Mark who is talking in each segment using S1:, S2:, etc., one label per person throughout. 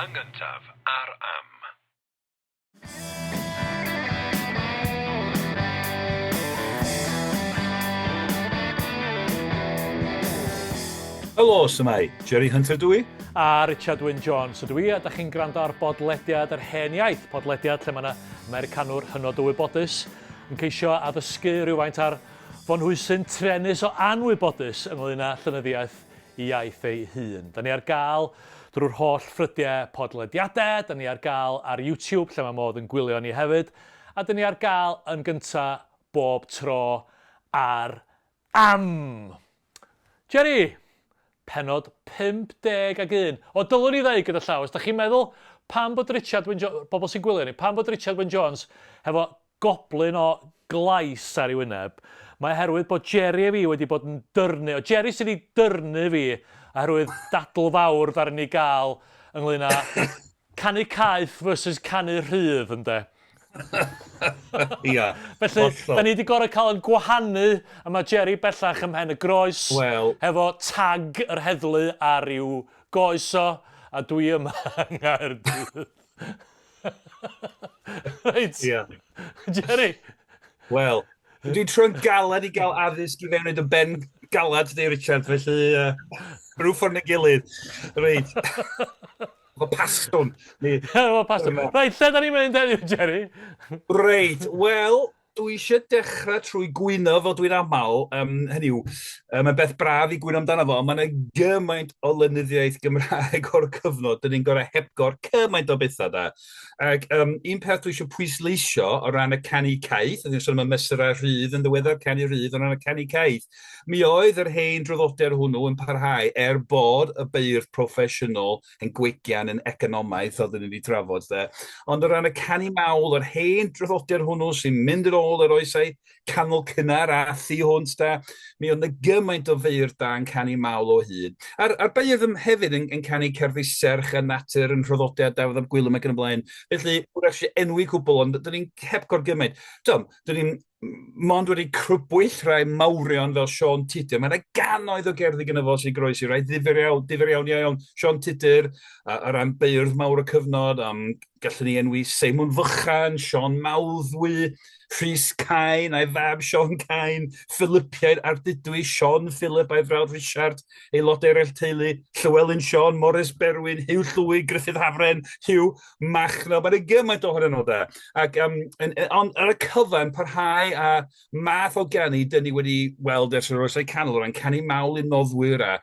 S1: Yn gyntaf ar Am.
S2: Helo, su'mai? Jerry Hunter dw i.
S3: A Richard Wyn Jones ydw i, a da chi'n gwrando ar bodlediad yr Hen Iaith, podlediad lle mae yna Americanwr hynod o wybodus yn ceisio addysgu rhywfaint ar fonhwysyn truenus o anwybodus ynglyn â llenyddiaeth iaith ei hun. Da ni ar gael drwy'r holl ffrydiau podlediadau, da ni ar gael ar YouTube lle mae modd yn gwylio ni hefyd, a da ni ar gael yn gynta bob tro ar Am! Jerry! Pennod 51. O, dylwn i ddeud gyda llaw, os da chi'n meddwl pam bod Richard Wyn Jones, bobl sy'n gwylio ni, pam bod Richard Wyn Jones hefo goblyn o glais ar ei wyneb. Mae oherwydd bod Jerry a fi wedi bod yn dyrnu, o Jerry sydd wedi dyrnu fi oherwydd dadl fawr ddaru ni gael ynglyn â canu caeth versus canu rhydd, ynde?
S2: Ia,
S3: Felly,
S2: hollol.
S3: da ni wedi gorfod cael yn gwahanu, a mae Jerry bellach ym mhen y groes,
S2: Wel.
S3: hefo tag yr heddlu ar i'w goes o, a dwi yma yng Nghaerdydd. Reit.
S2: Ia.
S3: Jerry.
S2: Wel, dwi'n trio'n galed i gael addysg i fewn i dy ben galad di, Richard, felly uh, rhyw ffordd neu gilydd. Reit. Efo pastwn.
S3: Efo pastwn. Reit, lle da ni'n mynd heddiw, Jerry?
S2: Reit, wel, Dwi eisiau dechrau trwy gwyno fel dwi'n aml, um, hynny yw, um, mae'n beth braf i gwyno amdano fo, ond mae yna gymaint o lenyddiaeth Gymraeg o'r cyfnod, dyn ni'n gorau hepgor cymaint o bethau da. Ac um, un peth dwi eisiau pwysleisio o ran y canu caeth, ydyn ni'n sôn am y mesurau rhydd yn ddiweddar, canu rhydd o ran y canu caeth, mi oedd yr hen draddodiad hwnnw yn parhau er bod y beirdd proffesiynol yn gwegian yn economaidd, fel dyn ni wedi trafod, de. Ond o ran y canu mawl, yr hen draddodiad hwnnw sy'n mynd yn ôl yr oesau canol cynnar a thu hwnt, de, mi oedd yna gymaint o feirdd da yn canu mawl o hyd. A'r, a'r beirdd yn hefyd yn, yn canu cerddi serch a natur yn nhraddodiad Dafydd ap Gwilym ac yn y blaen. Felly, wrach eisiau enwi cwbl, ond dyn ni'n hepgor gymaint. Tom, dyn ni'n mond wedi crybwyll rhai mawrion fel Siôn Tudur. Mae yna gannoedd o gerddi gyda fo sy'n groesi, rhai ddifyr iawn, difyr iawn iawn. Siôn Tudur, o ran beirdd mawr y cyfnod, um, gallwn ni enwi Seimon Fychan, Siôn Mawddwy, Rhys Cain a'i fab Siôn Cain, Philipiaid Ardudwy, Siôn Philip a'i frawd Richard, aelodau eraill teulu, Llywelyn Siôn, Morris Berwyn, Huw Llwyd, Gruffydd Hafren, Huw Machno, mae'n gymaint ohonyn nhw de. Ac, um, en, en, ond ar y cyfan, parhau a math o ganu dyn ni wedi weld ers yr oesau canol, o ran canu mawl i noddwyr a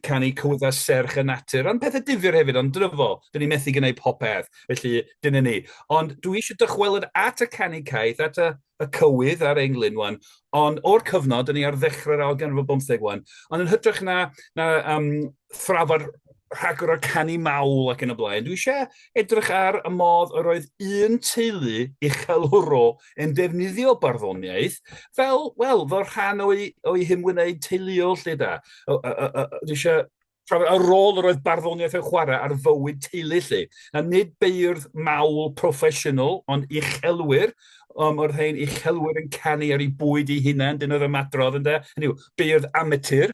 S2: canu cywyddau serch y natur, ond pethau difyr hefyd, ond dyna fo, dyn ni methu gwneud popeth, felly dyna ni. Ond dwi eisiau dychwelyd at y canu caeth, at y, y cywydd a'r englyn wan, ond o'r cyfnod, dyn ni ar ddechrau'r ail ganrif o bymtheg wan, ond yn hytrach na, na um, thrafod rhagor o'r canu mawl ac yn y blaen, dwi eisiau edrych ar y modd yr oedd un teulu uchelwrol yn defnyddio barddoniaeth fel, wel, fel rhan o'i, o'i hymwneud teuluol lle da. Dwi eisiau trafod y rôl yr oedd barddoniaeth yn chwarae ar fywyd teulu lle. Na nid beirdd mawl proffesiynol, ond uchelwyr, um, o'r rhain uchelwyr yn canu ar ei bwyd ei hunain, dyna oedd ymadrodd ynde, hynny yw, beirdd amatur,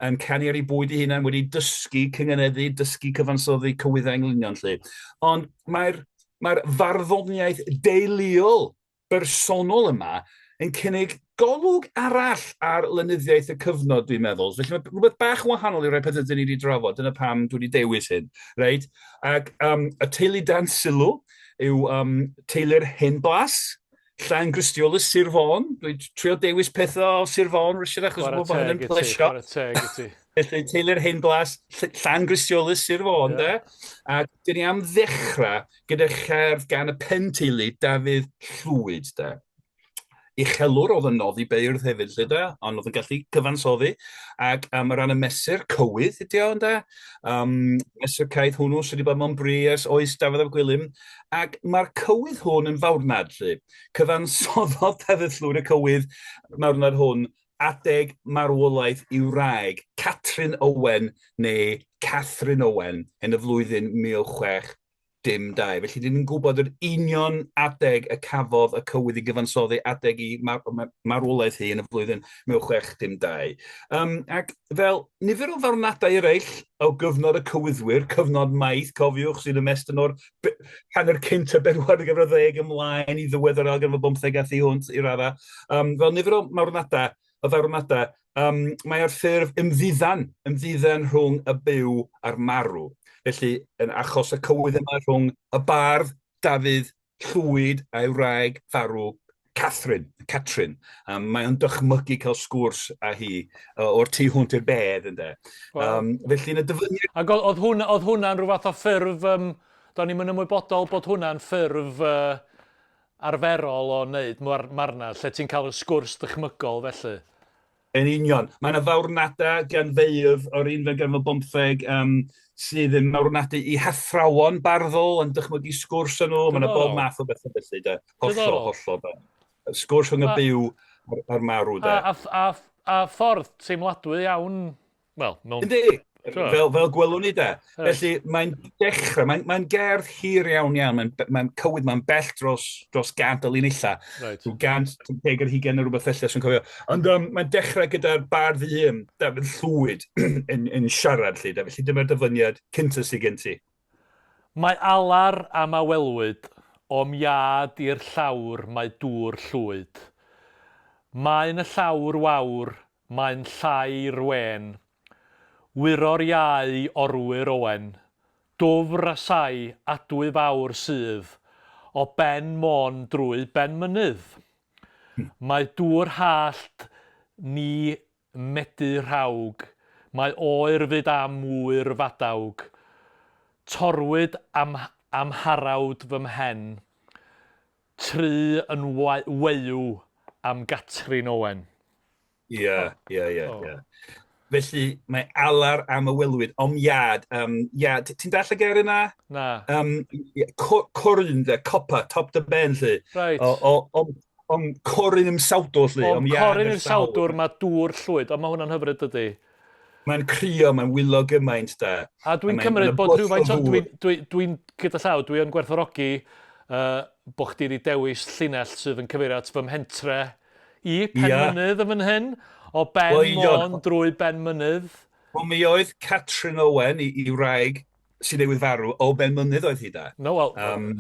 S2: yn canu ar ei bwyd ei hunan, wedi dysgu cynganeddu, dysgu cyfansoddi cywyddau englynion 'lly. Ond mae'r mae'r farddoniaeth deuluol bersonol yma yn cynnig golwg arall ar lenyddiaeth y cyfnod, dwi'n meddwl. Felly mae rhywbeth bach yn wahanol i rai pethau dyn ni wedi drafod, dyna pam dwi wedi dewis hyn, reit? Ac um, y teulu dan sylw yw um, teulu'r Hen Blas, Llangristiolus, Sir Fôn. Dwi'n trio dewis pethau o Sir Fôn, Richard, achos bod hyn yn plesio.
S3: Chwarae teg i ti.
S2: Felly, teulu'r Hen Blas, Llangristiolus, Sir Fôn, yeah. de. A dyn ni am ddechrau gyda cherdd gan y pen teulu, Dafydd Llwyd, de. Uchelwr oedd yn noddi beirdd hefyd, lle de, ond oedd yn gallu cyfansoddi, ac um, o ran y mesur, cywydd ydi o, ynde? Um, mesur caeth hwnnw sydd wedi bod mewn bri ers oes Dafydd ap Gwilym, Ac mae'r cywydd hwn yn fawrnad, 'lly. Cyfansoddodd Dafydd Llwyd y cywydd mawrnad hwn adeg marwolaeth i'w wraig, Catrin Owen neu Catherine Owen, yn y flwyddyn 1659. dim 2. Felly, dyn ni'n gwybod yr union adeg y cafodd y cywydd i gyfansoddi adeg i mar marwolaeth hi yn y flwyddyn 1602. Um, ac fel nifer o farwnadau eraill o gyfnod y cywyddwyr, cyfnod maith, cofiwch, sy'n ymestyn o'r hanner cynt y bedwaredd ganrif ar ddeg ymlaen i ddiwedd yr ail ganrif ar bymtheg a thu hwnt i raddau. Um, fel nifer o marwnadau, y farwnadau, um, mae ar ffurf ymddiddan, ymddiddan rhwng y byw a'r marw. Felly, yn achos y cywydd yma rhwng y bardd Dafydd Llwyd a'i wraig farw Catherine, Catrin. Um, mae o'n dychmygu cael sgwrs â hi uh, o'r tu hwnt i'r bedd, ynde. Wow. Um, felly yn y dyfyniad...
S3: Ac oedd hwnna, oedd hwnna'n rhyw fath o ffurf, um, do'n i'm yn ymwybodol bod hwnna'n ffurf uh, arferol o wneud mar marwnad, lle ti'n cael y sgwrs dychmygol felly.
S2: Yn union. Mae yna farwnadau gan feirdd o'r unfed ganrif ar bymtheg um, sydd yn marwnadu i hathrawon barddol yn dychmygu sgwrs â nhw. Mae yna bob math o bethau felly, de. Hollol, hollol. De. Sgwrs rhwng y byw a'r marw, de.
S3: A, a, a, a ffordd teimladwy iawn Wel, mewn...
S2: Yndi, fel, fel gwelwn ni de. Felly mae'n dechrau, mae'n mae gerdd hir iawn iawn, mae'n mae cywydd, mae'n bell dros, dros gant o linellau. Right. Rhyw gant, deg ar hugain neu rhywbeth felly, os yn cofio. Ond um, mae'n dechrau gyda'r bardd ei hun, Dafydd Llwyd, yn, yn siarad lly, de. Felly dyma'r dyfyniad cyntaf sydd gen ti.
S3: Mae alar am a welwyd, o'm iad i'r llawr mae dŵr llwyd. Mae'n y llawr wawr Mae'n llai 'r wên. Wyro'r iau orwyr Owen. Dwfr a sai adwy fawr sydd O ben Môn drwy ben mynydd. Mae dŵr hallt ni medu rhawg, Mae oer fyd am ŵyr fadawg. Torrwyd am amharawd fy mhen. Try yn weyw am Gatrin Owen.
S2: Ie, ie, ie, ie. Felly, mae alar am y welwyd, om iad. Um, iad. Ti'n dall y gair yna?
S3: Na.
S2: Um, coryn, de, copa, top dy ben, lle.
S3: Right.
S2: O, o, o, om coryn ymsawdwr, lle.
S3: Om coryn ymsawdwr, mae dŵr llwyd. Ond mae hwnna'n hyfryd, dydy.
S2: Mae'n crio, mae'n wylo gymaint da.
S3: A dwi'n cymryd bod rhywfaint o... Dwi'n, dwi, dwi gyda llaw, dwi yn gwerthfawrogi uh, bod chdi wedi dewis llinell sydd yn cyfeirio at fy mhentre i, Pen yeah. Mynydd yn fan hyn, o Ben well, Môn drwy Ben Mynydd.
S2: Wel, mi oedd Catrin Owen i, i wraig sy'n newydd farw, o Ben Mynydd oedd hi da.
S3: No, well,
S2: um,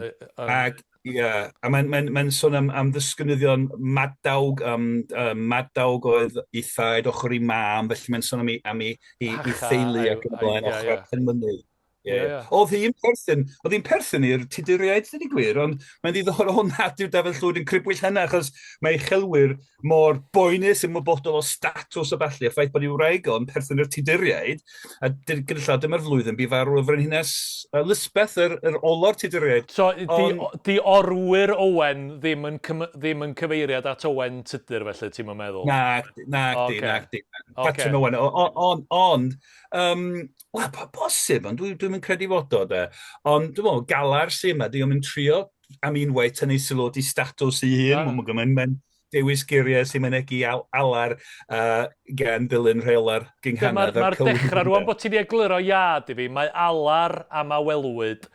S2: ac ie, yeah, a mae'n mae, mae sôn am, am ddisgynyddion Madawg, um, uh, Madawg oedd ei thaid ochr i mam, felly mae'n sôn am ei, am ei, ei, ei theulu ac yn y blaen, ochr yeah, Pen Mynydd. Yeah. Yeah, yeah. Oedd hi'n perthyn, oedd hi'n perthyn i'r Tuduriaid, dyn ni gwir, ond mae'n ddiddorol nad yw Dafydd Llwyd yn crybwyll hynna, achos mae uchelwyr mor boenus ymwybodol o statws a ballu, y ffaith bod ei wraig o'n perthyn i'r Tuduriaid, a gyda llaw dyma'r flwyddyn bu farw y frenhines Elizabeth, yr, yr ola'r Tuduriaid.
S3: So, di, On, di orwyr Owen ddim yn, ddim yn cyfeiriad at Owen Tudur, felly, ti'n meddwl?
S2: Na, na, okay. di, na, di. Okay. Catrin Owen, ond, ond, um, wel, posib, ond dwi'n dwi credu fod o, de. Ond, dwi'n meddwl, galar sy'n yma, dwi'n mynd trio am unwaith tynnu sylw at ei statws ei hun. Ah. Mae'n mae'n dewis geiriau sy'n mynegi al alar uh, gan ddilyn rheola'r gynghanedd.
S3: Mae'r ma dechrau rwan bod ti wedi egluro iad i fi, mae alar am a welwyd,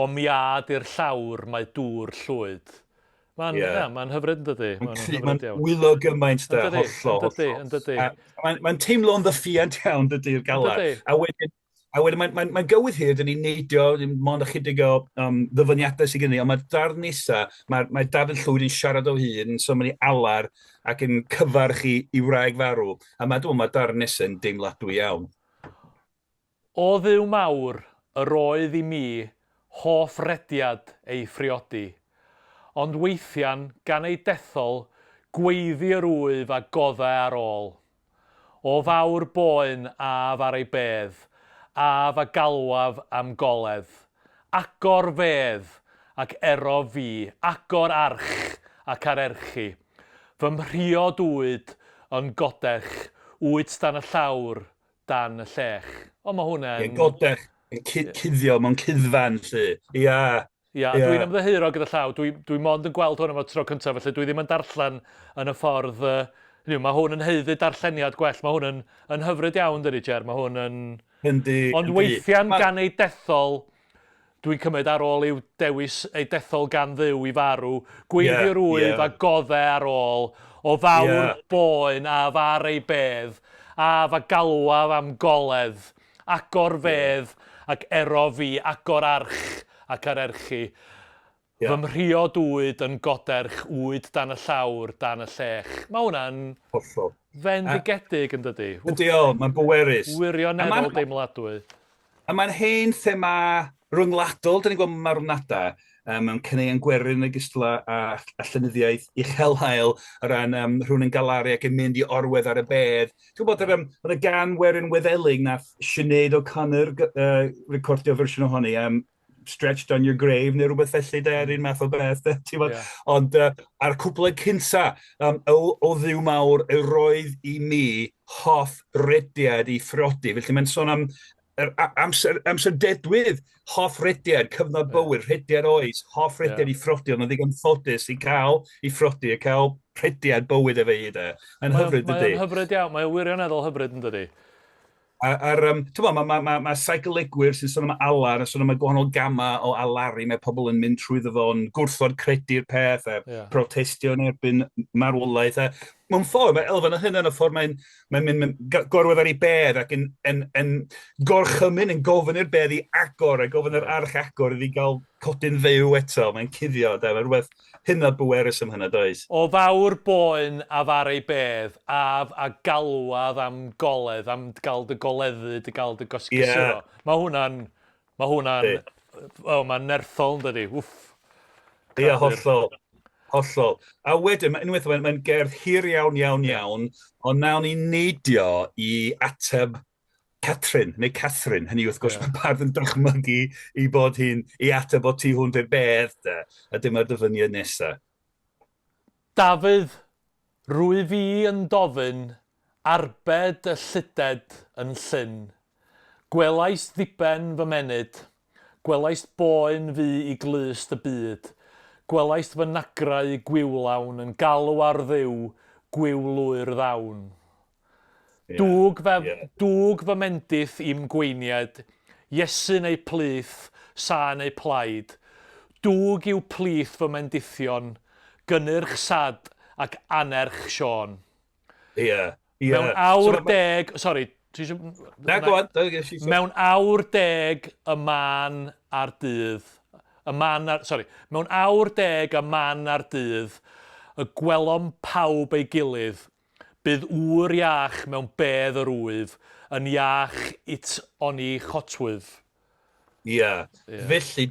S3: o'm iad i'r llawr mae dŵr llwyd. Mae'n yeah. yeah, ma hyfryd yn dydy.
S2: Mae'n ma wylo gymaint da, hollol.
S3: Yn dydy, yn dydy.
S2: Mae'n ma teimlo'n ddyffiant iawn dydy'r galar. A wedyn, A wedyn mae'n mae, mae gywydd hir, dyn ni'n neidio, dim mond ychydig o um, ddyfyniadau sydd gen i, ond mae'r darn nesaf, mae, mae Dafydd Llwyd yn siarad o hun, so mae'n ei alar ac yn cyfarch i, i wraig farw. A mae, dwi'n mae darn nesaf yn deimladwy iawn.
S3: O Dduw mawr, yr oedd i mi hoff rediad ei phriodi, ond weithian, gan ei dethol, gweiddi yr wyf a godde ar ôl. O fawr boen af ar ei bedd, af a galwaf am goledd. Agor fedd, ac erof fi, agor arch, ac arerchi. Fy mhriod wyt yn godech, wyt dan y llawr, dan y llech. O, mae hwnna'n...
S2: Ie, godech, yn cuddio mewn cuddfan, 'lly. Ia,
S3: Ia, yeah. dwi'n ymddiheuro gyda llaw, dwi, dwi mond yn gweld hwn am y tro cyntaf, felly dwi ddim yn darllen yn y ffordd... Uh, hynny mae hwn yn haeddu darlleniad gwell, mae hwn yn, yn hyfryd iawn, dydy, Jer, mae hwn yn...
S2: Yndi,
S3: Ond weithiau'n ma... gan ei dethol, Dwi'n cymryd ar ôl i'w dewis ei dethol gan Dduw i farw, gweiddi yr wyf a godde ar ôl, o fawr boen af ar ei bedd, af a galwaf am goledd, agor fedd ac ero fi, agor arch ac arerchi. Fy mhriod wyd yn goderch wyd dan y llawr, dan y llech. Mae hwnna'n
S2: Hollol.
S3: fendigedig yn dydi?
S2: Ydy o, mae'n bwerus.
S3: Wirioneddol deimladwy.
S2: A mae'n hen thema ryngwladol, dyn ni'n gweld marwnadau mewn caneuon gwerin yn ogystal â, â, â llenyddiaeth uchelhael o ran rhywun yn galaru ac yn mynd i orwedd ar y bedd. Ti'n gwybod, yr, oedd y gan werin Wyddeling nath Sinead O'Connor recordio fersiwn ohoni, Stretched on your grave neu rhywbeth felly de, yr un math o beth de, ti'n gwbod? Ond a'r cwpled cynta, o Dduw mawr, y roedd i mi hoff rediad i phrodi. Felly mae'n sôn am yr amser, amser dedwydd, hoff rediad, cyfnod bywyd, rhediad oes, hoff rediad i phrodi, ond yn ddigon ffodus i cael i phrodi, a cael rhediad bywyd efo hi de. Mae'n hyfryd dydy.
S3: Mae'n hyfryd iawn, mae'n wirioneddol hyfryd yn dydy.
S2: A'r, ti'n gwbod, mae ma, ma, ma seicolegwyr sy'n sôn am alar, yn sôn am y gwahanol gamau o alaru, mae pobl yn mynd trwyddo fo'n gwrthod credu'r peth, a protestio yn erbyn marwolaeth. A mewn ffordd, mae elfen o hynny yn y ffordd mae'n mae mynd, mynd gorwedd ar ei bedd ac yn, yn, yn gorchymyn, yn gofyn i'r bedd i agor, a gofyn i'r arch agor iddi gael codi'n fyw eto. Mae'n cuddio, de, mae rhywbeth hynod bwerus am hynna, does?
S3: O fawr boen af ar ei bedd, af a galwad am goledd, am gael dy goleddu, dy gael dy gysuro. Mae hwnna'n, mae hwnna'n, o, mae'n nerthol yn dydi, wff.
S2: Ie, hollol, hollol. A wedyn, unwaith mae'n mae gerdd hir iawn, iawn, iawn, ond nawn ni neidio i ateb Catrin, neu Catherine, hynny wrth gwrs, mae bardd yn dychmygu i bod hi'n i ateb o tu hwnt i'r bedd, de, a dyma'r dyfyniad nesaf.
S3: Dafydd, rwyf i yn dofyn arbed y lluded yn Llŷn. Gwelais ddiben fy mennyd, gwelaist boen fu i glust y byd, gwelaist fy nagrau gwiwlawn yn galw ar Dduw, gwiw lwyr ddawn. Dwg fy, dwg fy mendith i'm gweinied, Iesu yn eu plith, sa yn eu plaid. Dwg i'w plith fy mendithion, gynnyrch sad ac anerch Siôn.
S2: Ie, ie.
S3: Mewn awr deg, sori, ti eisiau...
S2: Na, go on.
S3: Mewn awr deg y man a'r dydd, y man a'r, sori, mewn awr deg y man a'r dydd, y gwelom pawb ei gilydd, Bydd ŵr iach mewn bedd yr wyf, yn iach it oni chotwyf.
S2: Ia. Felly,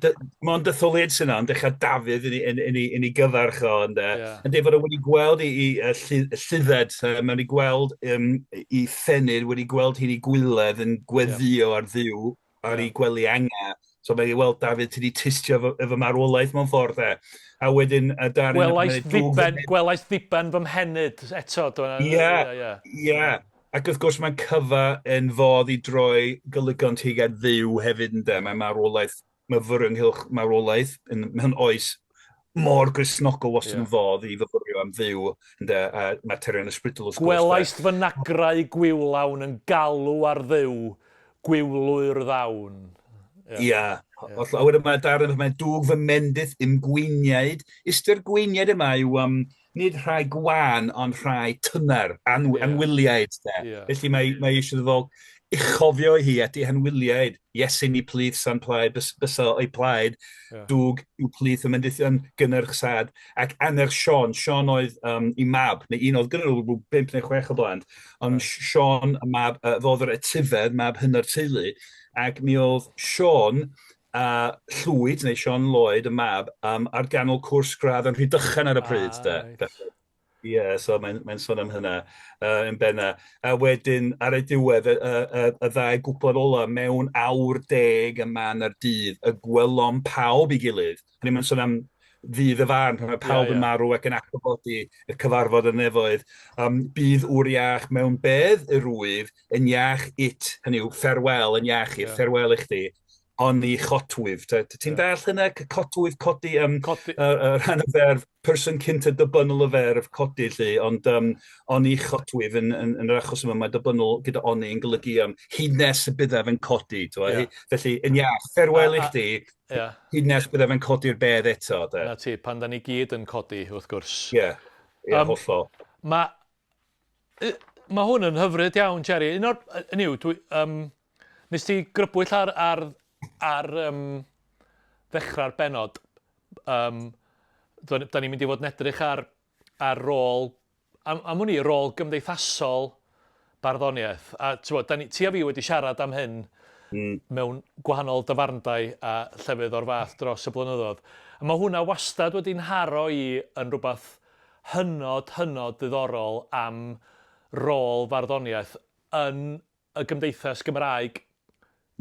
S2: mond detholiad sy'n yna, ond dechrau Dafydd yn, yn, yn, yn, ei gyfarch o, ynde. Yn dweud fod o wedi gweld ei, ei lludded, mae wedi gweld ei ffenid, wedi gweld hi'n ei gwyledd yn gweddio ar Dduw, ar ei gwely anga. So mae'n weld Dafydd, ti wedi tystio efo, efo marwolaeth mewn ffordd e. A wedyn, a Darren...
S3: Gwelais ddiben, gwelais ddiben fy mhenyd eto.
S2: Ie, ie. Ac wrth gwrs mae'n cyfa yn fodd i droi golygon tuag at Dduw hefyd ynde. Mae marwolaeth, myfyrio ynghylch marwolaeth yn, mewn oes mor Gristnogol wastad yn fodd i fyfyrio am Dduw ynde, a materion ysbrydol wrth gwrs.
S3: Gwelaist fy nagrau gwiwlawn yn galw ar Dduw, Gwiwlwyr ddawn.
S2: Ia. A wedyn mae darn mae dwg fy mendith i'm gweiniaid. Ystyr gweiniaid yma yw um, nid rhai gwan, ond rhai tyner, an, yeah. anwyliaid. De. Yeah. Felly mae, mae eisiau fo uchofio hi at ei hanwyliaid. Iesu'n i plith san plaid, bys, bysa o'i plaid, yeah. dwg i'w plith y mendithion gynnyrch sad, ac annerch Siôn. Siôn oedd i mab, neu un oedd gynnyrch rhyw 5 neu 6 o blant, Ond Siôn, y mab, fo oedd yr etifedd, mab hŷn o'r teulu, ac mi oedd Siôn a Llwyd, neu Siôn Lloyd, y mab, um, ar ganol cwrs gradd yn Rhydychen ar y pryd, ah, de. Right. Ie, yeah, so mae'n mae sôn am hynna yn benna. A wedyn, ar y diwedd, y, y, y, y ddau gwplad ola, mewn awr deg y man ar dydd, y gwelom pawb i gilydd. Hynny mae'n sôn am ddydd y farn, pan mae pawb yn marw ac yn atgyfodi y cyfarfod y nefoedd. Bydd ŵr iach mewn bedd yr wyf, yn iach it, hynny yw, ffarwel, yn iach i, ffarwel i chdi. Oni chotwyf. Ti'n deall hynna? Cotwyf, codi, codi. Rhan y ferf, person cynta dibynnol y ferf, codi lly, ond oni chotwyf yn yr achos yma, mae dibynnol gyda oni yn golygu hyd nes y byddaf yn codi. Yeah. Felly, yn iach, ffarwel i chdi, hyd nes byddaf yn codi'r bedd eto. De.
S3: Na ti, pan da ni gyd yn codi, wrth gwrs.
S2: Ie, yeah, yeah, hollol.
S3: Mae hwn yn hyfryd iawn, Jerry. Un o'r... Hynny yw, dwi, nes ti grybwyll ar ddechrau'r bennod, da ni'n mynd i fod yn edrych ar rôl, am hwn i, rôl gymdeithasol barddoniaeth. A ti'n bod, ti a fi wedi siarad am hyn mewn gwahanol dafarndai a llefydd o'r fath dros y blynyddoedd. A mae hwnna wastad wedi'n nharo i yn rhywbeth hynod, hynod ddiddorol am rôl farddoniaeth yn y gymdeithas Gymraeg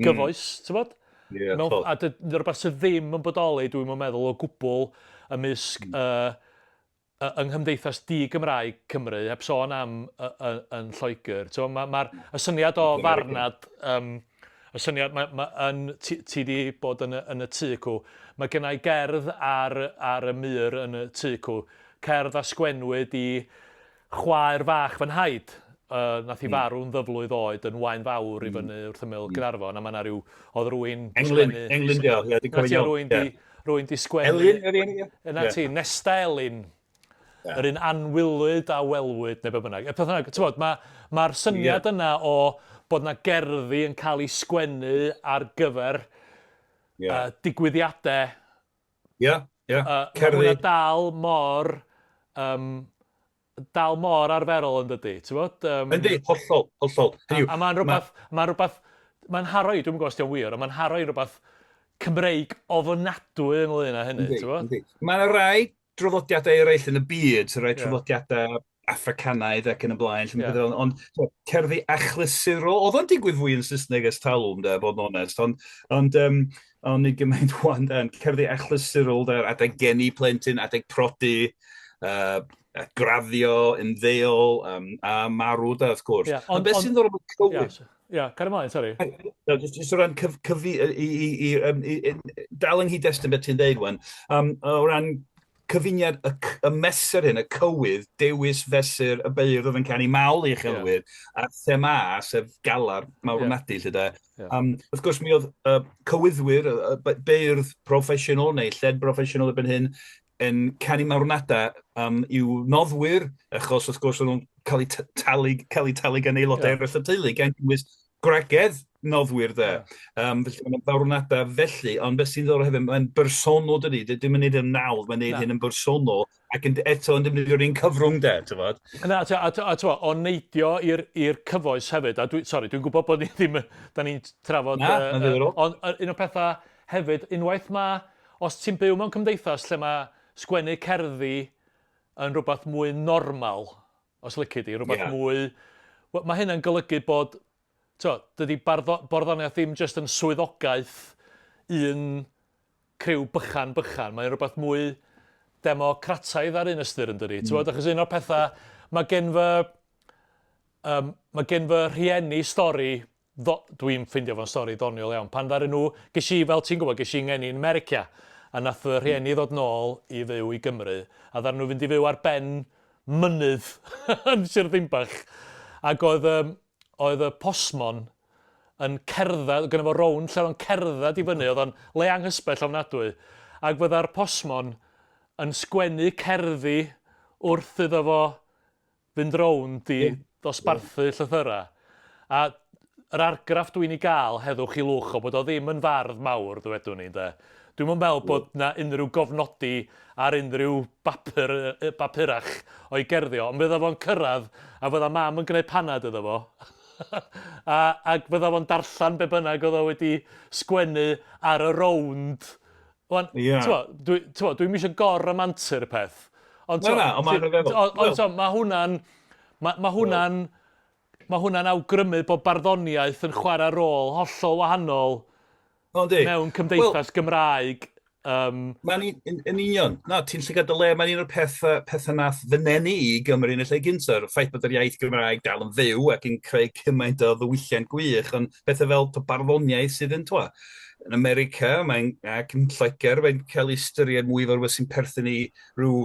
S3: gyfoes, ti'n bod?
S2: Ie,
S3: Mewn, a rhywbeth sydd ddim yn bodoli, dwi'n meddwl, o gwbl ymysg yng nghymdeithas di-Gymraeg Cymru, heb sôn am yn Lloegr. Ti'n ma, y syniad o farnad, y syniad, ma, yn, ti di bod yn y tŷ cw, mae gennau gerdd ar y mur yn y tŷ cw, cerdd a sgwennwyd i chwaer fach fy nhaid, nath hi farw'n ddyflwydd oed yn Waun Fawr i fyny wrth ymyl Gaernarfon, a mae 'na ryw, oedd rywun 'di
S2: Englyn,
S3: sgwennu...
S2: Englyn dio, ie, dwi'n
S3: Na
S2: cofio
S3: ti,
S2: iawn.
S3: rywun di, rywun di sgwennu...
S2: Elin, ydi enw hi?
S3: Na ti, Nesta Elin. Yr un anwylyd a welwyd, neu be bynnag. Y peth bynnag, ti'n bod, mae'r ma syniad yna o bod 'na gerddi yn cael eu sgwennu ar gyfer digwyddiadau.
S2: Ie.
S3: Mae hwnna dal mor arferol yn dydy, ti'n bod?
S2: Yndi, hollol, hollol.
S3: A mae'n rhywbeth, mae'n haro i, dwi'n gwybod os dio'n wir, ond mae'n haro i rhywbeth Cymreig ofynadwy ynglyn â hynny, ti'n bod?
S2: Mae yna rai draddodiadau eraill yn y byd, rhai traddodiadau Africanaidd ac yn y blaen, lle ond cerddi achlysurol, oedd o'n digwydd fwy yn Saesneg ers talwm, de, bod yn onest, ond nid gymaint wan, de, ond cerddi achlysurol, de, adeg geni plentyn, adeg prodi, graddio, ymddeol, a marw, de, wrth gwrs. Ond beth sy'n ddod o'r cywydd?
S3: Ia, car ymlaen, sori.
S2: No, just o ran cyf, cyfi, i, dal yng nghyd-destun beth ti'n deud wan, o ran cyfuniad y mesur hyn, y cywydd, dewis fesur y beirdd oedd yn canu mawl i uchelwyr, a'r thema, sef galar marwnadu, lle de. Wrth gwrs, mi oedd cywyddwyr, beirdd proffesiynol neu lled broffesiynol erbyn hyn, yn canu marwnadau i'w noddwyr, achos wrth gwrs oedd nhw'n cael eu talu gan aelodau eraill y teulu, gan gynnwys gwragedd noddwyr de. Felly mae'n farwnadau felly, ond beth sy'n ddod hefyd, mae'n bersonol dydy, dim yn neud yn nawdd, mae'n neud hyn yn bersonol, ac eto yn defnyddio'r un cyfrwng de, ti'n fod?
S3: Na, a o neidio i'r cyfoes hefyd, a dwi, sori, dwi'n gwybod bod ni ddim, da ni'n trafod...
S2: Na, na, ddiddorol.
S3: Ond un o'r pethau hefyd, unwaith mae, os ti'n byw mewn cymdeithas lle mae sgwennu cerddi yn rhywbeth mwy normal, os lici di, rhywbeth mwy... Wel, mae hynna'n golygu bod, t'o, dydy barddoniaeth ddim jyst yn swyddogaeth un criw bychan bychan, mae'n rhywbeth mwy democrataidd ar un ystyr yn dydy. Mm. Achos un o'r pethau, mae gen fy rhieni stori, dwi'n ffeindio fo'n stori ddoniol iawn. Pan ddaru nhw, ges i, fel ti'n gwybod, ges i ngeni yn America, a nath fy rhieni ddod nôl i fyw i Gymru, a ddaru nhw fynd i fyw ar ben mynydd yn Sir Ddinbych. Ac oedd y postmon yn cerdded, gynno fo rownd lle oedd o'n cerdded i fyny, oedd o'n le anghysbell ofnadwy. Ac fydda'r postmon yn sgwennu cerddi wrth iddo fo fynd rownd i ddosbarthu llythyrau. A yr argraff dwi'n ei gael, heddwch i lwch o, bod o ddim yn fardd mawr, ddwedwn ni, de. Dwi'm yn meddwl bod na unrhyw gofnodi ar unrhyw bapur, bapurach o'i gerddi o, ond fydda fo'n cyrraedd a fydda mam yn gwneud panad iddo fo. Ac fydda fo'n darllen be bynnag oedd o wedi sgwennu ar y rownd. Wan, dwi'm eisiau gor-ramantu'r peth.
S2: Ond, Na, na, ond mae'n rhyfeddol.
S3: Ond mae hwnna'n awgrymu bod barddoniaeth yn chwarae rôl hollol wahanol mewn cymdeithas Gymraeg.
S2: Mae'n yn union. Na, ti'n llygad dy le, mae'n un o'r pethau nath fy nenu i Gymru yn y lle gyntaf. Y ffaith bod yr iaith Gymraeg dal yn fyw ac yn creu cymaint o ddiwylliant gwych, ond pethau fel to barddoniaeth sydd yn, twa, Yn America, mae'n, ac yn Lloegr, mae'n cael ei ystyried mwy fel rhywbeth sy'n perthyn i rhyw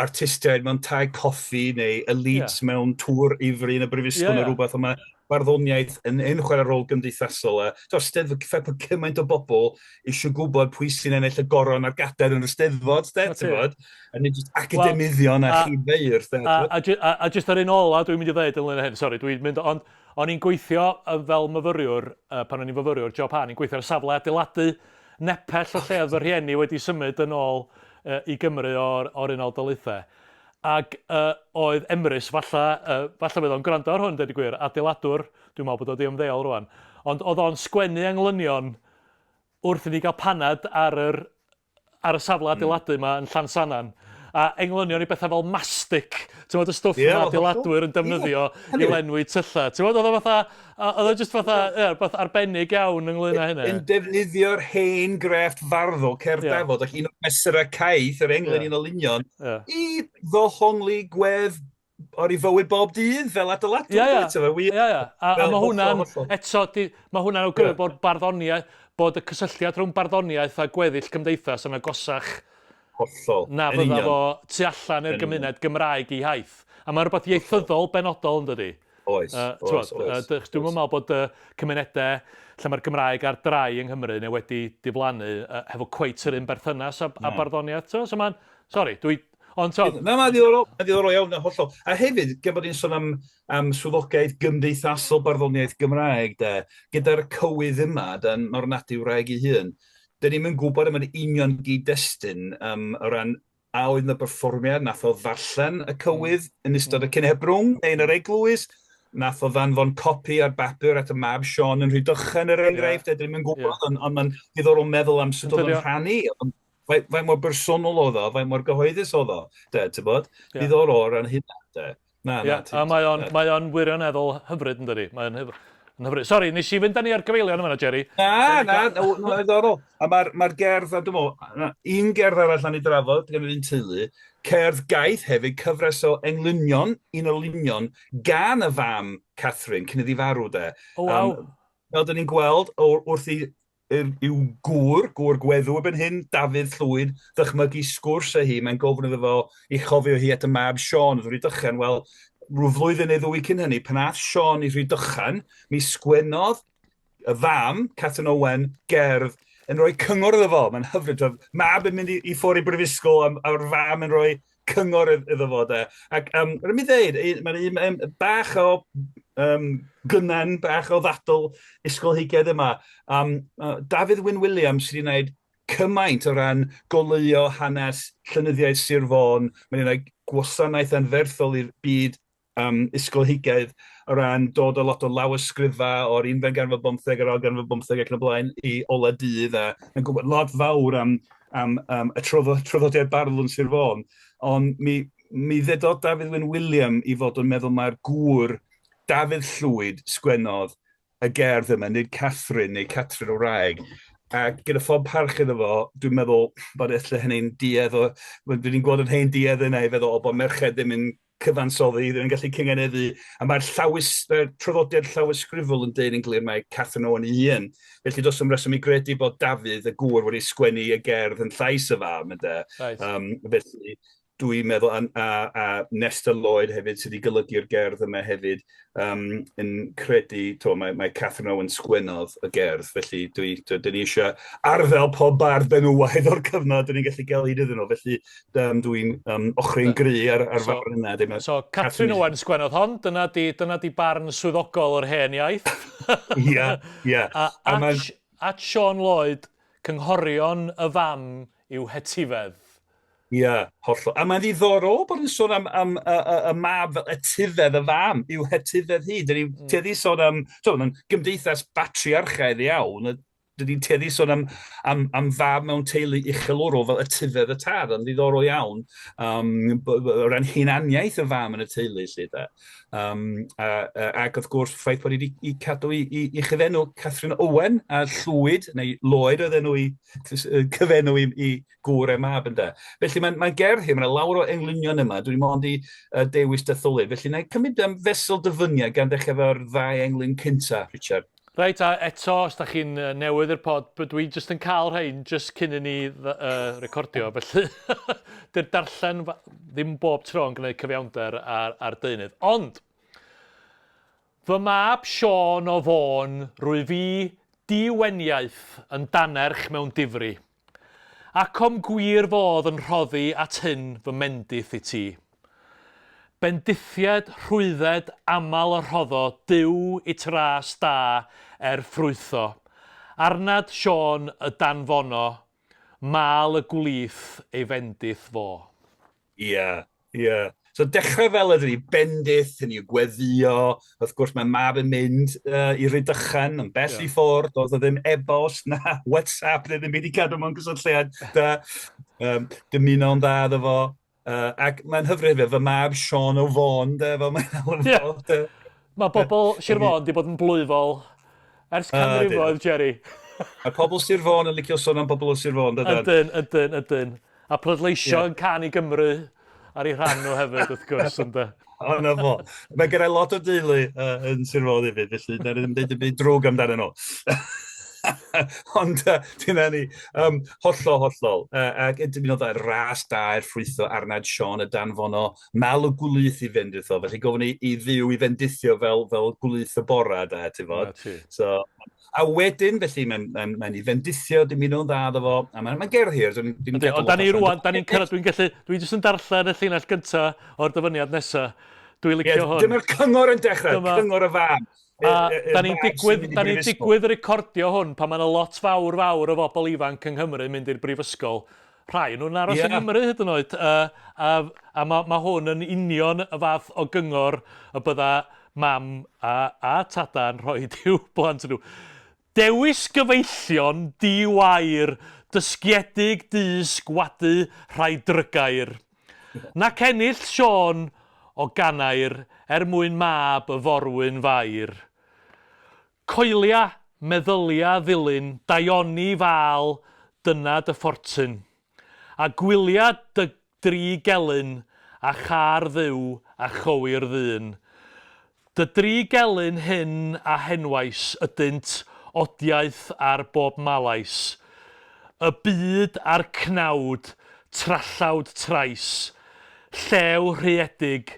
S2: artistiaid mewn tai coffi neu elites mewn tŵr ifri yn y brifysgol neu rhywbeth, ond mae barddoniaeth yn chwarae rôl gymdeithasol a tibod, Steddfod, ffaith bod cymaint o bobl eisiau gwybod pwy sy'n ennill y goron a'r gadair yn yr Steddfod, de, ti'n gwybod? A nid jyst academyddion a chyd-feirdd, de.
S3: A, a, a, a jyst yr un ola dwi'n mynd i ddeud ynglyn â hyn, sori, dwi'n mynd, ond o'n i'n gweithio fel myfyriwr, pan o'n i'n fyfyriwr, job ha, o'n i'n gweithio ar safle adeiladu nepell o lle oedd fy rhieni wedi symud yn ôl i Gymru o'r, or Unol Daleithiau. Ac uh, oedd Emrys, falle, uh, falle fydd o'n gwrando ar hwn, dweud y gwir, adeiladwr, dwi'n meddwl bod o wedi ymddeol rwan, ond oedd o'n sgwennu englynion wrth i ni gael paned ar yr ar y safle adeiladu 'ma yn Llansannan, a englynion i bethau fel mastic, ti'n gwbod y stwff yeah, ma adeiladwyr yn defnyddio yeah. i lenwi tyllau. Ti'n gwbod, oedd o fatha, oedd o just fatha, ie, rhywbeth arbennig iawn ynglyn â hynny.
S2: Yn defnyddio'r hen grefft farddol cerdd yeah. dafod ac un o'r mesurau caeth, yr englyn yeah. un o lunion, yeah. i ddohongli gwedd o'r i fywyd bob dydd fel adeiladwr.
S3: Ie, ie. Ie, ie. A, a mae hwnna'n, eto, di, mae hwnna'n awgrymu yeah. bod barddoniaeth, bod y cysylltiad rhwng barddoniaeth a gweddill cymdeithas yn agosach
S2: Hollol.
S3: Na fydda fo tu allan i'r gymuned Gymraeg ei hiaith. A mae rhywbeth ieithyddol benodol yn dydi?
S2: Oes, oes, oes.
S3: Dwi'n meddwl bod y cymunedau lle mae'r Gymraeg ar drai yng Nghymru neu wedi diflannu hefo cweit yr un berthynas a, a barddoniaeth. So mae'n, sori, dwi, Ond t'od...
S2: Na, mae'n ddiddorol, mae'n ddiddorol iawn, na, hollol. A hefyd, gan bod ni'n sôn am, am swyddogaeth gymdeithasol barddoniaeth Gymraeg, de, gyda'r cywydd yma, dan marwnadu wraig ei hun, dyn ni'm yn gwybod am yr union gyd-destun um, o ran a oedd yna berfformiad, nath o ddarllen y cywydd yn ystod y cynhebrwng neu yn yr eglwys, nath o ddanfon copi ar bapur at y mab Siôn yn Rhydychen, er enghraifft, yeah. dyn ni'm yn gwybod, yeah. ond on, mae'n ddiddorol meddwl am sut oedd o'n rhannu. Faint, faint mor bersonol oedd o, faint mor gyhoeddus oedd o, de, ti'n bod? Yeah. Diddorol o ran hynna, de.
S3: Na, na. Yeah, a mae o'n, mae o'n wirioneddol hyfryd yn dydi? Mae o'n hyfryd. Yn hyfryd. Sori, nes i fynd â ni ar gyfeilion yma, Jerry.
S2: Na, na, na, na, ddiddorol. A mae'r ma gerdd, a dwi'n meddwl, un gerdd arall na ni drafod gan yr un teulu, cerdd gaeth hefyd, cyfres o englynion, un o lunion, gan y fam Catherine, cyn iddi farw, de.
S3: Oh, waw. Um,
S2: fel dyn ni'n gweld, o, wrth i i'w gŵr, gŵr gweddw erbyn hyn, Dafydd Llwyd, ddychmygu sgwrs â hi, mae'n gofyn iddo fo i chofio hi at y mab Siôn oedd Rhydychen. Wel, rhyw flwyddyn neu ddwy cyn hynny, pan ath Siôn i Rhydychen, mi sgwennodd y fam, Catrin Owen, gerdd yn rhoi cyngor iddo fo. Mae'n hyfryd. Mab yn mynd i, i ffwrdd i brifysgol a'r fam yn rhoi cyngor iddo fo de. Ac um, rhaid mi ddeud, mae'n un um, bach o um, gynnen, bach o ddadl ysgolheigaidd yma. Um, Dafydd Wyn Williams sydd wedi gwneud cymaint o ran goleuo hanes llenyddiaeth Sir Fôn. Mae'n gwneud gwasanaeth anferthol i'r byd um, ysgolheigaidd o ran dod o lot o lawysgrifau o'r unfed ganrif ar bymtheg a'r ail ganrif ar bymtheg ac yn y blaen i ola dydd a yn gwybod lot fawr am, am, am y traddodiad barddol yn Sir Fôn. Ond mi, mi ddedodd Dafydd Wyn William i fod yn meddwl mae'r gŵr Dafydd Llwyd sgwennodd y gerdd yma, nid Catherine neu Catrin o wraig. A gyda phob parch iddo fo, dwi'n meddwl bod ella hynny'n duedd o... Dwi'n gweld yn hen duedd yna i feddwl o bod merched ddim yn cyfansoddi, ddim yn gallu cynganeddu, a mae'r llawys, y traddodiad llawysgrifol yn deud yn glir mae Catherine Owen ei hun. Felly does dim reswm i gredu bod Dafydd, y gŵr, wedi sgwennu y gerdd yn llais y fam, ynde.
S3: Right.
S2: Felly, dwi'n meddwl, a, a, a Nesta Lloyd hefyd, sydd wedi golygu'r gerdd yma hefyd, um, yn credu, to, mae, mae Catherine Owen sgwennodd y gerdd, felly dwi, dwi, dwi ni eisiau arddel pob bardd benywaidd o'r cyfnod, dyn ni'n gallu gael hyd iddyn nhw, felly um, dwi'n um, ochri'n gry ar, ar so, farn yna. Dim,
S3: so, Catherine Owen sgwennodd hon, dyna di, dyna di barn swyddogol o'r hen iaith.
S2: Ia, ia.
S3: A, a at, at Siôn Lloyd, cynghorion y fam i'w hetifedd.
S2: Ia, hollol. A mae'n ddiddorol bod yn sôn am, am y, y, y mab fel etifedd y fam, i'w hetifedd hi. Dyn ni'n mm. tueddu sôn am, so, mae'n gymdeithas batriarchaidd iawn, dyn ni'n tueddu sôn am, am, am fab mewn teulu uchelwrol fel etifedd y tad, ond ddiddorol iawn um, o ran hunaniaeth y fam yn y teulu, lle da. Um, a, a, ac wrth gwrs, ffaith bod hi wedi cadw i, i, i chyfenw Catherine Owen a Llwyd, neu Lloyd oedd enw i, cyfenw i, i gŵr e mab ynde. Felly mae'n mae gerdd hi, mae'n lawer o englynion yma, dwi'n mond i uh, dewis detholiad. Felly na i cymryd am fesul dyfyniad gan ddechrau efo'r ddau englyn cynta, Richard.
S3: Reit, a eto, os da chi'n newydd i'r pod, dwi jyst yn cael rhain jyst cyn i ni uh, recordio, felly dy'r darllen ddim bob tro yn gwneud cyfiawnder ar, ar deunydd. Ond, fy mab Siôn o Fôn, rwy fi diweniaeth yn danerch mewn difri. Ac o'm gwir fodd yn rhoddi at hyn fy mendith i ti. Bendithied rhwydded aml y rhoddo Duw it ras da er ffrwytho. Arnad Siôn y danfono, mâl y gwlith ei fendith fo.
S2: Ie, ie. So dechrau fel ydyn ni, bendith, hynny yw gweddïo, wrth gwrs mae mab yn mynd uh, i Rydychen, yn bell yeah. i ffwrdd, doedd o ddim e-bost na WhatsApp, neu ddim byd i cadw mewn cysylltiad da. Um, dymuno'n dda iddo fo. Uh, ac mae'n hyfryd hefyd, fy mab Sean o Fôn, de, fel mae'n alw
S3: yeah. fo. De. Mae bobl Sir Fôn wedi bod yn blwyfol ers canrifoedd, Jerry.
S2: Mae pobl Sir Fôn yn licio sôn am bobl o Sir Fôn,
S3: dydyn? Ydyn, ydyn, ydyn. A pleidleisio yeah. yn can i Gymru ar ei rhan nhw hefyd, wrth gwrs, ynddo.
S2: O, na fo. Mae gen i lot o deulu uh, yn Sir Fôn hefyd, felly na ddim dweud y byd drwg amdanyn nhw. Ond uh, dyna ni. Um, hollol, hollol. Uh, ac yn dymuno dda ras da i'r ffrwytho arnad Sean y danfono mal y gwlith i fynd iddo. Felly gofyn i, i ddiw i fendithio fel, fel gwlith y bora, da, ti'n fod. So, A wedyn, felly, mae'n mae, mae i fendithio, dymuno'n dda iddo fo, a mae'n mae gerdd hir. Dwi'n
S3: dwi Yndi, ond da ni rwan, da ni'n cyrraedd, dwi'n gallu, dwi'n jyst yn darllen y llinell gynta o'r dyfyniad nesa. Dwi'n licio yeah, hwn.
S2: Dyma'r cyngor yn dechrau, Dyma, cyngor y fam.
S3: A da ni'n digwydd, da ni'n digwydd recordio hwn pan mae yna lot fawr fawr o bobl ifanc yng Nghymru yn mynd i'r brifysgol. Rhai nhw'n aros yeah. yng Nghymru hyd yn oed. Uh, a a mae ma hwn yn union y fath o gyngor y bydda mam a, a tada yn rhoi i'w blant nhw. Dewis gyfeillion di-wair, dysgiedig dysg wadu rhai drygair. Nac ennill Siôn o ganair er mwyn mab y forwyn fair. Coelia, meddylia ddilyn daioni fâl dyna dy ffortun. A gwylia dy dri gelyn a châr Dduw a chywir ddyn. Dy dri gelyn hyn a henwais ydynt odiaeth ar bob malais. Y byd a'r cnawd, trallawd trais, llew rhuedig,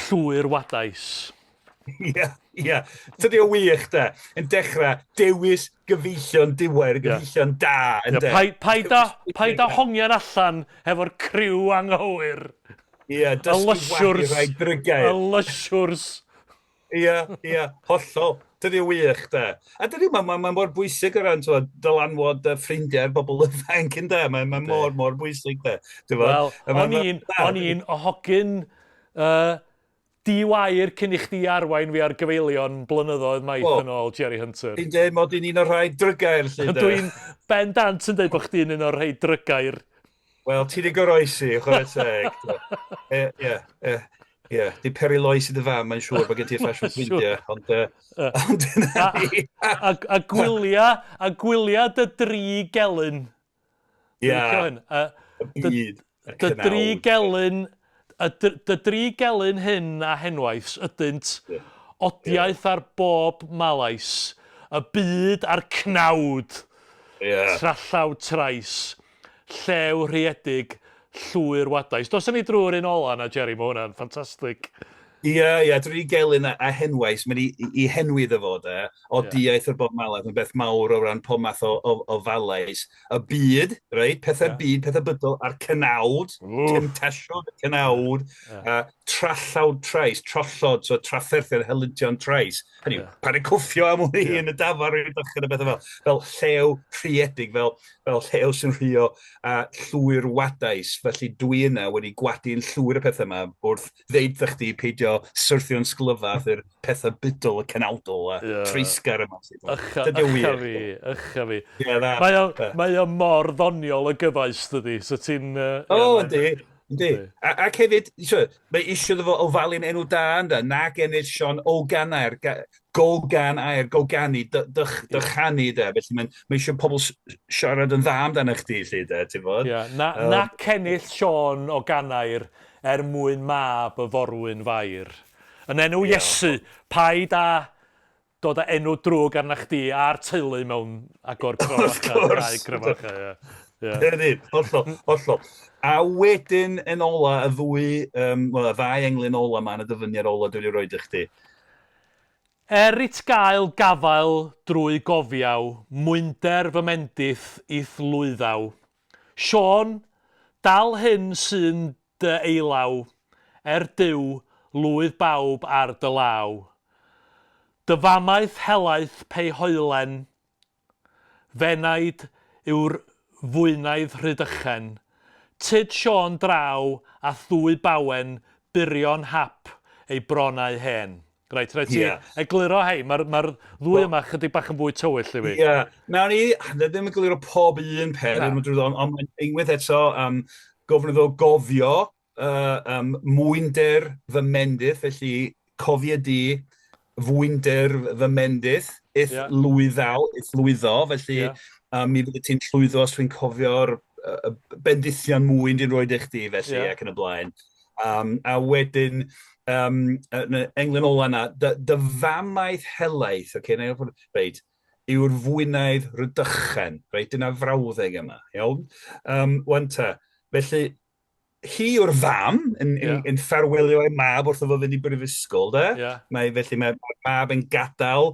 S3: llwyr wadais.
S2: Ie, ie. Tydi o wych, de. Yn dechrau, dewis gyfeillion diwer, gyfeillion da, ynde.
S3: Paid, paid, a, paid a hongian allan hefo'r criw anghywir.
S2: Ie, dysgu wadu rhai drygau.
S3: Y lysiwrs.
S2: Ie, ie, hollol. Dydy o wych, de. A dydy, mae'n ma, ma mor bwysig o ran twa, dylanwad y ffrindiau'r bobl ifanc, ynde? Mae'n ma mor, mor bwysig, de.
S3: Wel, o'n i'n, o'n i'n o hogyn uh, Di-wair cyn i chdi arwain fi ar gyfeillion blynyddoedd maith yn ôl, Jerry Hunter.
S2: Ti'n deud mod i'n un o'r rhai drygair, 'lly de?
S3: Dwi'n bendant yn deud bod chdi'n un o'r rhai drygair.
S2: Wel, ti 'di goroesi, chwarae teg. Ie, ie, ie. Ie, di peri loes i dy fam, mae'n siŵr bod gen ti'r ffasiwn ffrindiau, ond, uh, ond dyna
S3: ni. A, a, a gwylia, a gwylia dy dri gelyn.
S2: Ie. Y byd.
S3: Dy dri gelyn, dy dri gelyn hyn a henwaith ydynt odiaeth ar bob malais, y byd a'r cnawd, trallaw trais, llew rhiedig, llwyr wadais. Dos â ni drwy'r un ola 'na, Jerry, mae hwnna'n ffantastig.
S2: Ie, ie, drwy gelyn a, a henwais, mae'n i, i henwi iddo fo, de, o yeah. diaeth o'r bob malais, mae'n beth mawr o ran pob math o, o, o falais. Y byd, reit, pethau'r yeah. byd, pethau bydol, a'r cynawd, temtasiwn y cynawd, yeah. uh, trallawd trais, trollod, so trafferthion, helyntion trais. Hynny yw, yeah. pa'n cwffio am hwn yeah. yn y dafar i'r dychan y bethau fel, fel llew rhiedig, fel, fel llew sy'n rhio a llwyr wadais. Felly dwi yna wedi gwadu'n llwyr y pethau yma wrth ddeud wrtha chdi peidio syrthio'n sglyfath i'r pethau bydol y cenawdol a yeah. treisgar yma.
S3: Ycha, ycha fi, ycha fi. Yeah, na, mae, o, mae o mor ddoniol y gyfais, dydy, so ti'n...
S2: Uh, o, oh, yndi. Yndi. Ac hefyd, so, mae eisiau iddo fo ofalu'n enw da, ynda, nag ennill Sean o ganair, go gan air, go ganu, dych, dychanu, de. Felly mae'n mae eisiau pobl siarad yn dda amdano chdi, lle, de, ti'n fod?
S3: Yeah. Na, um, na cennill Sean o ganair er mwyn mab y forwyn fair. Yn enw yeah. Iesu, paid â... dod â enw drwg arna chdi a'r teulu mewn agor
S2: cromach a
S3: gau cromach. Ie.
S2: Yeah. Ydy, hollol, hollol. A wedyn yn ola, y ddwy, um, well, y ddau englyn ola yma yn y dyfyniad ola dwi wedi rhoi i chdi.
S3: Er it gael gafael drwy gofiaw, mwynder fy mendith i'th lwyddaw. Siôn, dal hyn sy'n dy eilaw, er Duw, lwydd bawb ar dy law. Dy famaeth helaeth pei hoelen, F'enaid yw'r fwynaidd Rhydychen. Tyd Siôn draw a'th ddwy bawen burion hap ei bronnau hen. Reit, rhaid ti yeah. egluro hei, mae'r ma ddwy yma chydig bach yn fwy tywyll i fi.
S2: Ie, yeah. nawn ni, ddim yn egluro pob un peth, ond on, unwaith eto, um, gofyn iddo gofio uh, um, mwynder fy mendith, felly cofia di fwynder fy mendith, ith yeah. lwyddaw, ith lwyddo, felly yeah. um, mi fydde ti'n llwyddo os dwi'n cofio'r uh, bendithion mwyn di'n rhoi i chdi, felly, yeah. ac yn y blaen. Um, a wedyn, um, englyn ola na, dy, dy famaeth helaeth, okay, reit, yw'r fwynaidd Rhydychen, reit, dyna frawddeg yma, iawn? Um, wan ta, felly, hi yw'r fam yn, yeah. yn, yn ffarwelio ei mab wrth iddo fynd i brifysgol, de? Yeah. Mae, felly mae'r mab yn gadael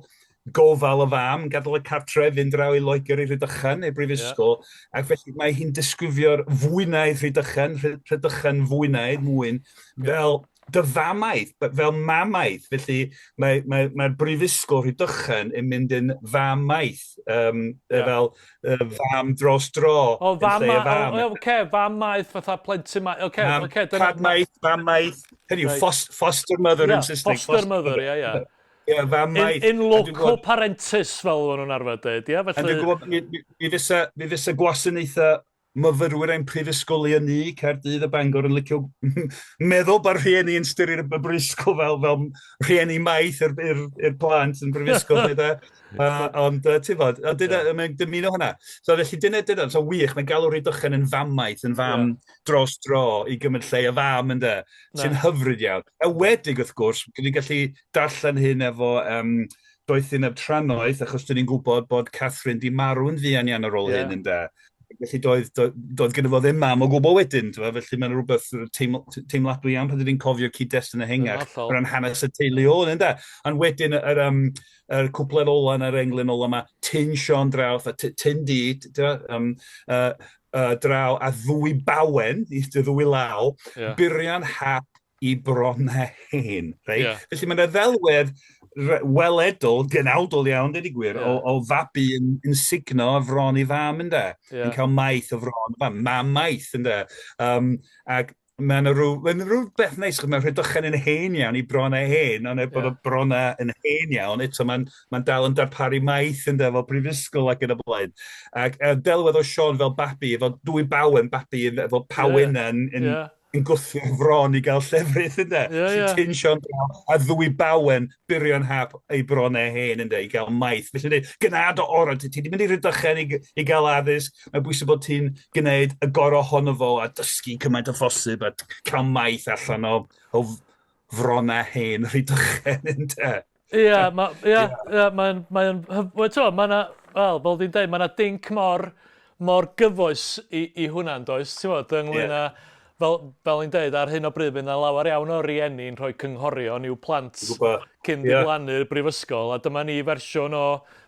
S2: gofal y fam, yn gadael y cartref, fynd draw i Loegr i Rhydychen, i'r brifysgol, yeah. ac felly mae hi'n disgrifio'r fwynaidd Rhydychen, Rhydychen fwynaidd, mwyn, fel dy famaeth, fel mamaeth, felly mae'r mae, mae, mae brifysgol Rhydychen yn mynd yn famaeth, um, yeah. fel uh, fam dros dro.
S3: O, fam, ma, fam. O, oce, fam maeth fatha plentyn maeth, oce, okay, oce.
S2: Okay, Tad maeth, fam maeth, hynny yw, right. foster mother yeah, yn Saesneg.
S3: Foster mother, ie, ie.
S2: Ie, fam maeth.
S3: In, in loco parentis, fel maen nhw'n arfer dweud, ie?
S2: Felly... A dwi'n gwybod, mi, mi, mi fysa, mi fysa gwasanaethau myfyrwyr ein prifysgolion ni, Caerdydd a Bangor, yn licio meddwl bod rhieni yn styried y brifysgol fel, fel rhieni maeth i'r plant yn brifysgol. uh, ond uh, ti'n fod, dyna, yeah. mae'n dymuno hwnna. So felly dyna, dyna, so wych, mae'n galw Rhydychen yn famaeth, yn fam yeah. dros dro i gymryd lle y fam ynde, sy'n hyfryd iawn. A wedig wrth gwrs, dwi'n gallu darllen hyn efo um, doethineb trannoeth, achos dyn ni'n gwybod bod Catherine di marw'n fuan iawn ar ôl yeah. hyn, ynde. Felly doedd, doedd, doedd gyda fo ddim mam o gwbl wedyn, tywa, felly mae'n rhywbeth teiml, teimladwy iawn pan dyn ni'n cofio cyd-destun ehangach o ran hanes y teulu o'n ynde. Ond wedyn yr, um, yr cwpled ola na'r englyn ola yma, tyn Siôn Drawth a tyn di, tywa, um, uh, uh, draw a ddwy bawen, i dy ddwy law, yeah. burian hap i bronnau hen. Right? Yeah. Felly mae'n ddelwedd weledol, genawdol iawn, dweud i gwir, yeah. o, o fabi yn, yn sugno o fron i fam, ynde? Yeah. Yn cael maeth o fron fam, mam maeth, ynde? Um, ac mae'n rhyw, mae'n rhyw beth neis, chos mae'n Rhydychen yn hen iawn i bronnau hen, ond er bod yeah. y bronnau yn hen iawn, eto mae'n mae dal yn darparu maeth ynde, fel brifysgol ac yn y blaen. Ac uh, delwedd o Siôn fel babi, efo dwy bawen babi, efo pawenau yeah. yn, yn, yeah yn gwthio'r fron i gael llefrith, ynde?
S3: Ie, ie.
S2: Tyn Siôn draw a ddwy bawen burion hap ei bronnau hen, ynde, i gael maeth. Felly, dweud, gynad o orau, ti wedi mynd i Rhydychen i, i gael addysg, mae'n bwysig bod ti'n gwneud y gorau ohono fo a dysgu cymaint o phosib a cael maeth allan o, o fronnau hen Rhydychen, ynde?
S3: Ie, ma, ie, ie, mae'n, mae'n, wel, ti'n mae 'na, wel, fel dwi'n dweud, mae 'na dinc mor, mor gyfoes i, i hwnna, yn does, ti'n bod, ynglyn â, fel, fel i'n dweud, ar hyn o bryd, fydd 'na lawer iawn o rieni'n rhoi cynghorion i'w plant cyn yeah. diflannu'r brifysgol, a dyma ni fersiwn o,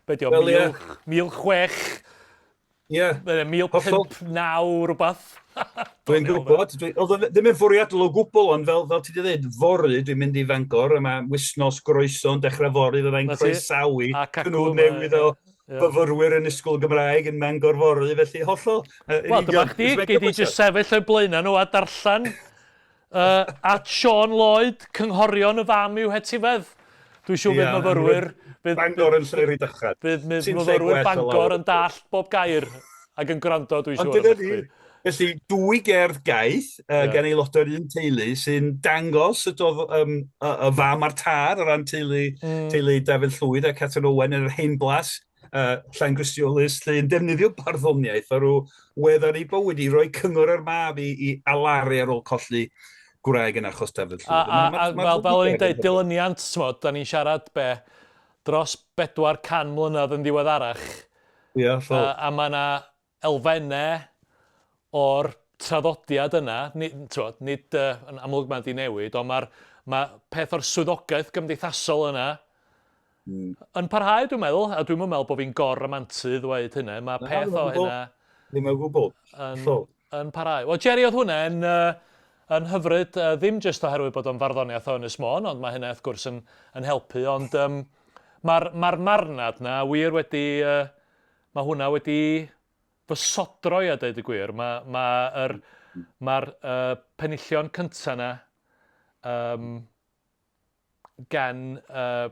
S3: be di o, well, yeah. 1006
S2: Ie.
S3: 1059 rhywbeth.
S2: Dwi'n gwybod. Dwi, oedd o ddim yn fwriadol o gwbl, ond fel, fel ti wedi dweud, fory dwi'n mynd i Fangor, a mae wythnos groeso yn dechrau fory, fyddai'n croesawu cnwd newydd o yeah. fyfyrwyr yn Ysgol Gymraeg yn Mangor fory, felly hollol.
S3: Wel, dyma chdi, gei di jyst sefyll o'i blaenau nhw a darllen Uh, at Siôn Lloyd, cynghorion y fam i'w hetifedd. Dwi'n siŵr bydd myfyrwyr...
S2: Bydd, Bangor yn lle Rhydychen.
S3: Bydd myfyrwyr Bangor yn dallt bob gair ac yn gwrando, dwi'n siŵr. Ond dyna
S2: ni. Felly, dwy gerdd gaeth uh, yeah. gan aelodau'r un teulu sy'n dangos sut oedd um, y, y fam a'r tad o ran teulu, mm. teulu Dafydd Llwyd a Catrin Owen yn yr hen blas uh, Llangristiolus, lle yn defnyddio barddoniaeth ar rhyw wedd ar ei bywyd i roi cyngor ar mab i, i alaru ar ôl colli gwraig yn achos Dafydd
S3: Llwyd. A, a, a fel, fel o'n i'n dweud, dilyniant, t'mod, da ni'n siarad be, dros 400 mlynedd yn ddiweddarach.
S2: Ia, hollol.
S3: A mae yna elfennau o'r traddodiad yna, nid, tywod, nid uh, yn amlwg mae'n di newid, ond mae'r mae peth o'r swyddogaeth gymdeithasol yna yn parhau, dwi'n meddwl, a dwi'n meddwl bod fi'n gor-ramantu ddweud hynna, mae peth o hynna...
S2: Ddim o gwbl.
S3: Yn, yn parhau. Wel, Jerry, oedd hwnna yn, uh, yn hyfryd, uh, ddim jyst oherwydd bod o'n farddoniaeth o Ynys Môn, ond mae hynna wrth gwrs yn, yn helpu, ond um, mae'r ma marnad na wir wedi, uh, mae hwnna wedi fy sodro i a dweud y gwir. Mae'r ma, ma ma uh, penillion cyntaf na um, gen uh,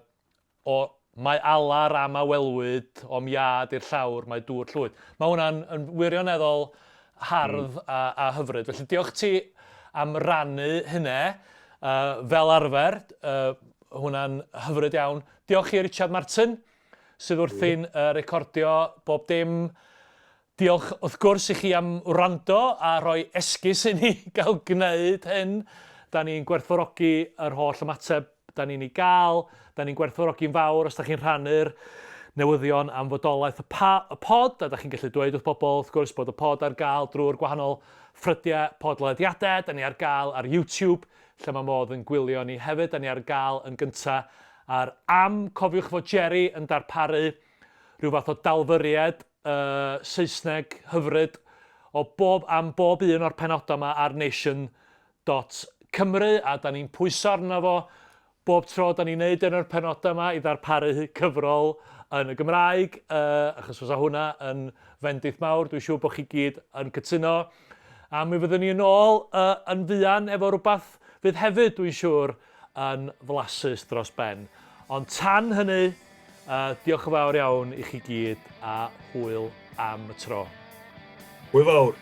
S3: o mae alar am a welwyd o'm iad i'r llawr, mae dŵr llwyd. Mae hwnna'n yn wirioneddol hardd mm. a, a hyfryd. Felly diolch ti am rannu hynna. Uh, fel arfer, uh, hwnna'n hyfryd iawn. Diolch i Richard Martin, sydd wrthi'n uh, recordio bob dim. Diolch wrth gwrs i chi am wrando a rhoi esgus i ni gael gwneud hyn. Da ni'n gwerthfawrogi yr holl ymateb da ni'n ei gael. Da ni'n gwerthfawrogi'n fawr os da chi'n rhannu'r newyddion am fodolaeth y, pa, y pod, a da chi'n gallu dweud wrth bobl wrth gwrs bod y pod ar gael drwy'r gwahanol ffrydiau podlediadau. Da ni ar gael ar YouTube, lle mae modd yn gwylio ni hefyd. Da ni ar gael yn gyntaf ar am. Cofiwch fod Jerry yn darparu rhyw fath o dalfyried uh, Saesneg hyfryd o bob, am bob un o'r penodau yma ar nation dot Cymru a da ni'n pwyso arno fo bob tro da ni'n neud un o'r penodau yma i ddarparu cyfrol yn y Gymraeg, uh, achos fysa hwnna yn fendith mawr, dwi'n siŵr bod chi gyd yn cytuno. A mi fyddwn ni yn ôl uh, yn fuan efo rhywbeth fydd hefyd, dwi'n siŵr, yn flasus dros ben. Ond tan hynny, Uh, diolch yn fawr iawn i chi gyd a hwyl am y tro.
S2: Hwyl fawr.